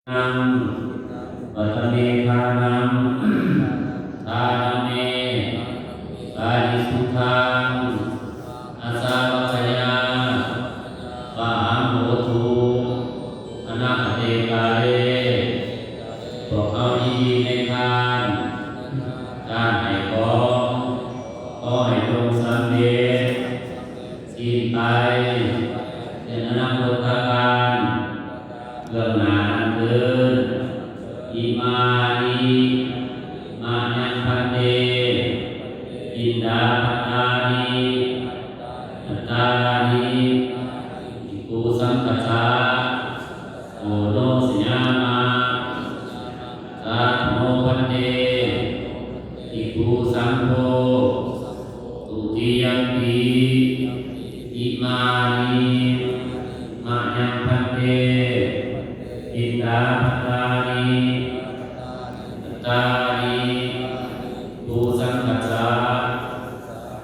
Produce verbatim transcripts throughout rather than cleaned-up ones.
Naṃ vata me dānaṃ, dānaṃ me parisuddhaṃ, āsavakkhayā pāhaṃ hotu, anāgate kāle. พวกเรายินดีในทาน การให้ของ ขอให้จงสำเร็จ สิ้นไป เช่นอนาคตการ เบื้องหน้านั้นเทอญ Imāni mayaṃ bhante piṇḍapattāni kattāni bhikkhusaṅghassa oṇojayāma. Sādhu no bhante bhikkhusaṅgho dutiyampi. Imāni mayaṃ bhante piṇḍapattāni kattāni bhikkhusaṅghassa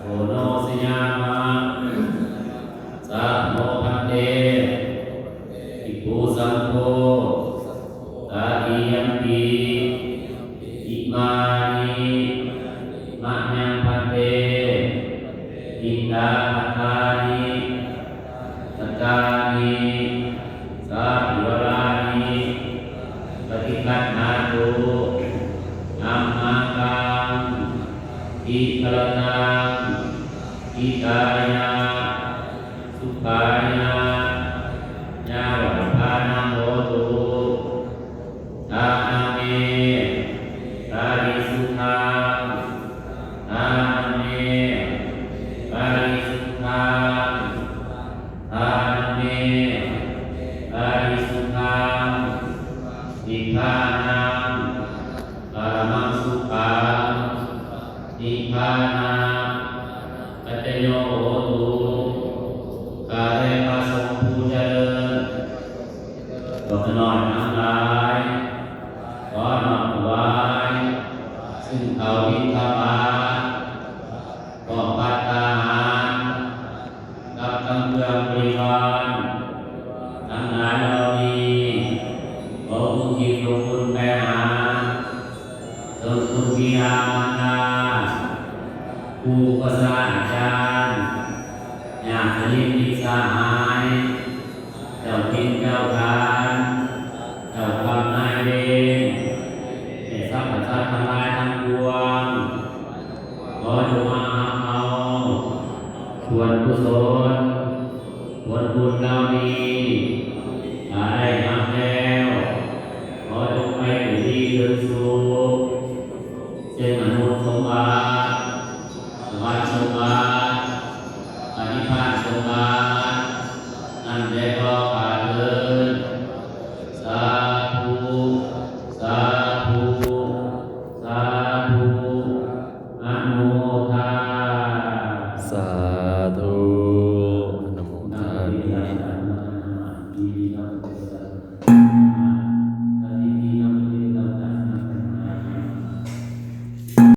oṇojayāma. Sādhu no bhante bhikkhusaṅgho tatiyampi. Imāni mayaṃ bhante piṇḍapattāni kattāni sapivalāni paṭiggaṇhātu amhākaṃ dīgharattaṃ hitāya sukhāya yāva nibbānaṃ hotu. Dānaṃ me parisuddhaṃ, dānaṃ me parisuddhaṃ, dānaṃ me parisuddhaṃ, nibbānaṃ paramaṃ sukhaṃ, nibbānapaccayo hotu. ข้าแต่พระสงฆ์ผู้เจริญ พวกข้าน้อยทั้งหลาย ขอน้อมถวาย ซึ่งข้าวบิณฑบาต พร้อมภัตตาหาร กับทั้งเครื่องบริวาร ทั้งหลายเหล่านี้ ขออุทิศส่งคุณแผ่หา ส่งคุณบิดามารดา ครูอุปัชฌาย์อาจารย์ ญาติสนิทมิตรสหาย เจ้าถิ่นเจ้าฐาน เจ้ากรรมนายเวร และสรรพสัตว์ทั้งหลายทั้งปวง ขอจงมารับเอาส่วนกุศล